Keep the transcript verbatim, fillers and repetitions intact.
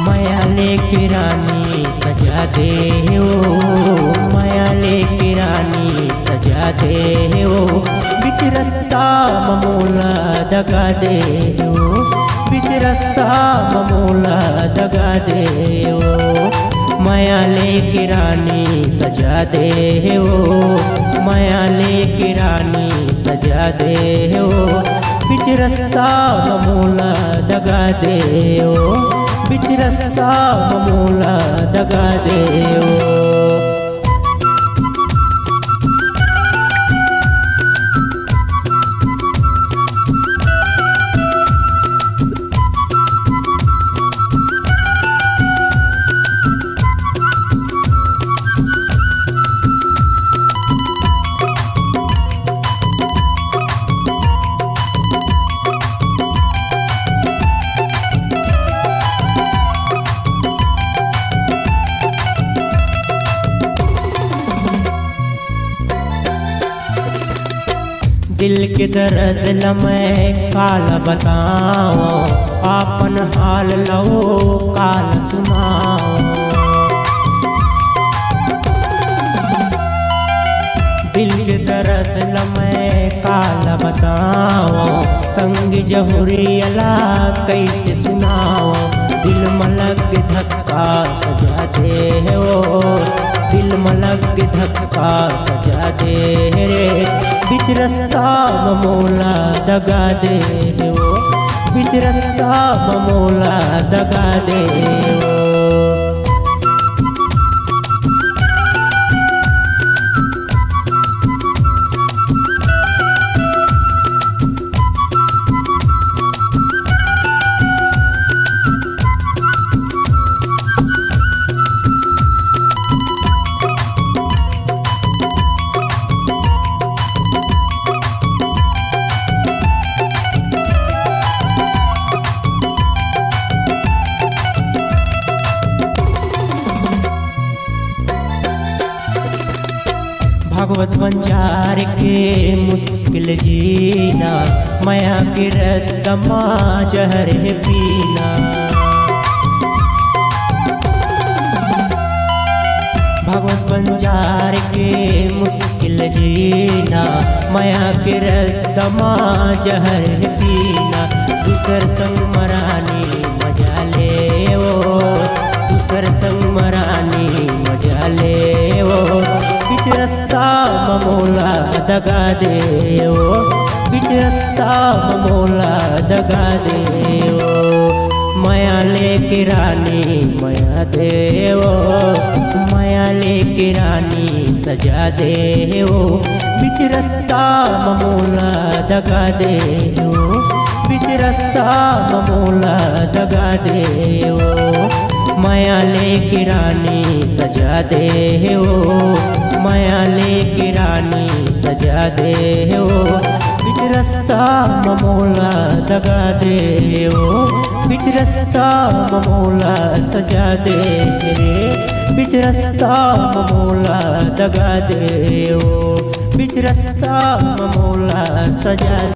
मया लेके रानी सजा दे हो, मया लेके रानी सजा दे हो, बीच रस्ता म मोला दगा दे हो, बीच रस्ता म मोला दगा दे हो। मया लेके रानी सजा दे हो, मया लेके रानी सजा दे हो, बीच रस्ता म मोला दगा दे हो, बीच रस्ता म मोला दगा दे हो। दिल के दर्द ल मैं काला बतावं, आपन हाल ल ओ काला सुनावं। दिल के दर्द ल मैं काला बतावं, संग जहुरिया ला कइसे सुनावं। दिल म लग धक्का सजा दे हे ओ, दिल म लग धक्का सजा दे हे रे, बीच रस्ता म मोला दगा दे हे ओ, बीच रस्ता म मोला दगा दे हे ओ। भागवत बंजार के मुश्किल जीना, मया के रद्द म जहर हे पीना। भागवत बंजार के मुश्किल जीना, मया के रद्द म जहर हे पीना। दूसर संग म रानी मजा ले ओ, दूसर संग म रानी मजा ले ओ, बीच रस्ता म मोला दगा दे ओ, बीच रस्ता म मोला दगा दे ओ। मया लेके रानी मया दे ओ, मया लेके रानी सजा दे ओ, बीच रस्ता म मोला दगा दे ओ, बीच रस्ता म मोला दगा दे ओ। मया लेके रानी सजा दे ओ, मया लेके रानी सजा दे ओ, बीच रस्ता म मोला दगा दे ओ, बीच रस्ता म मोला सजा दे रे, बीच रस्ता म मोला दगा दे ओ, बीच रस्ता म मोला सजा